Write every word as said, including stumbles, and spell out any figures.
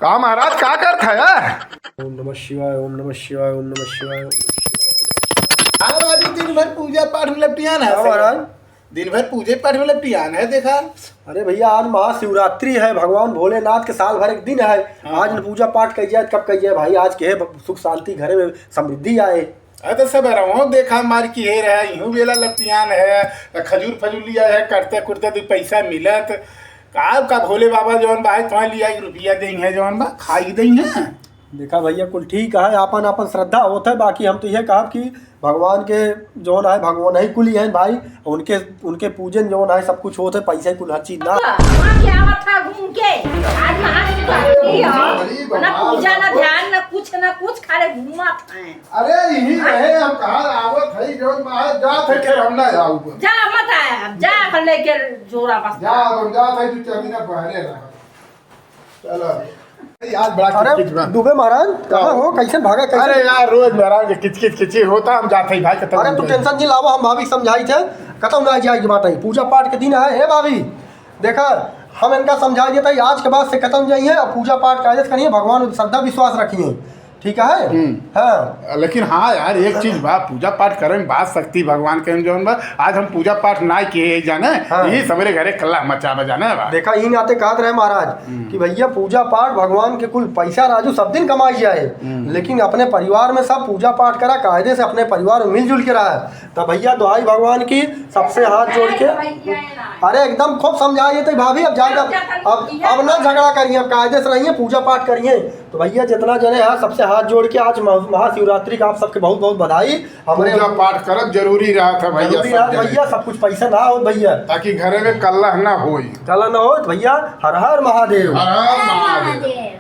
का महाराज, का करत है? ओम नमः शिवाय, ओम नमः शिवाय, ओम नमः शिवाय। हाँ बाबू, दिन भर पूजा पाठ में लपटियान है। हाँ महाराज। दिन भर पूजे पाठ में लपटियान है, देखा। अरे भइया, आज महाशिवरात्रि है, भगवान भोलेनाथ के साल भर एक दिन है। हाँ। आज न पूजा पाठ कइ जाए, कब कइ जाए भाई? आज के है सुख शांति, घरे में समृद्धि आए। अरे तो सब रहो, देखा मार की हे रहा, इहूँ बेला लपटियान है, खजूर फजूर लिया है, करते कुरते दो पैसा मिलत। का, का भोले बाबा जौन बा, तोहे लिया एक रुपया देइहैं जौन बा, खाई देइहैं। देखा भइया, कुल ठीक है, आपन आपन श्रद्धा होत है, बाकी हम तो यह कहब कि भगवान के जौन है, भगवान ही कुल ही हैं भाई, उनके, उनके पूजन जौन है, सब कुछ होत है, पैसा ही कुल हर चीज ना। वहाँ क्या आवत है घूम के? आज महाशिवरात्रि है, ना पूजा, ना ध्यान, ना कुछ, ना कुछ, खाली घूमत हैं। अरे यही रहे, हम कहाँ आवत है, जौन बाहर जात है, फिर हम ना आऊब। जा मत आया, जा अपन लेके जोरा बस। जा, हम जात है, तू चली ना बहरे रहा। चलो। यार, बड़ा अरे, किचकिच बा। दुबे महाराज, कहाँ हो? कैसे भागा, कैसे? अरे यार, रोज महाराज के किचकिच किची होता, हम जाते ही भाई, खत्म अरे, हो तू जाए। टेंशन नहीं लावा, हम भाभी के समझाई थे, खत्म ना जाए की बात है। पूजा पाठ के दिन है, हे भाभी, देखा, हम इनका समझाई देते हैं, आज के बाद से खत्म जाइए, अब पूजा पाठ कायदे से करिए, भगवान श्रद्धा विश्वास रखिए, ठीक है? हम्म। हाँ। लेकिन हाँ यार, एक चीज बा, पूजा पाठ करे में बा शक्ति भगवान के, जौन बा, आज हम पूजा पाठ ना किए जाने, हाँ। यही सबेरे घरे कल्ला मचा बा जाने बा। देखा, यही नाते कहत रहे महाराज हम्म। कि भइया, पूजा पाठ भगवान के कुल पैसा राजू सब दिन कमाई जाए, हम्म। लेकिन अपने परिवार में सब पूजा पाठ करा, कायदे से अपने परिवार में मिलजुल के रहा। तब भइया, दुहाई भगवान की, सबसे हाथ जोड़ के, अरे एकदम खूब समझाइए तो भाभी, अब जाए, अब, अब ना झगड़ा करिए, अब कायदे से रहिए, पूजा पाठ करिए। तो भइया, जितना जने हैं, सबसे हाथ जोड़ के आज महा-, महाशिवरात्रि का आप सबके बहुत बहुत बधाई। हमरे पूजा पाठ करब जरूरी रहत है भइया, जरूरी सब रहत जने। भइया, सब कुछ पैसा ना हो भइया। ताकि घरे में कलह ना होई। कलह ना हो तो भइया, हर हर महादेव। हर हर महादेव।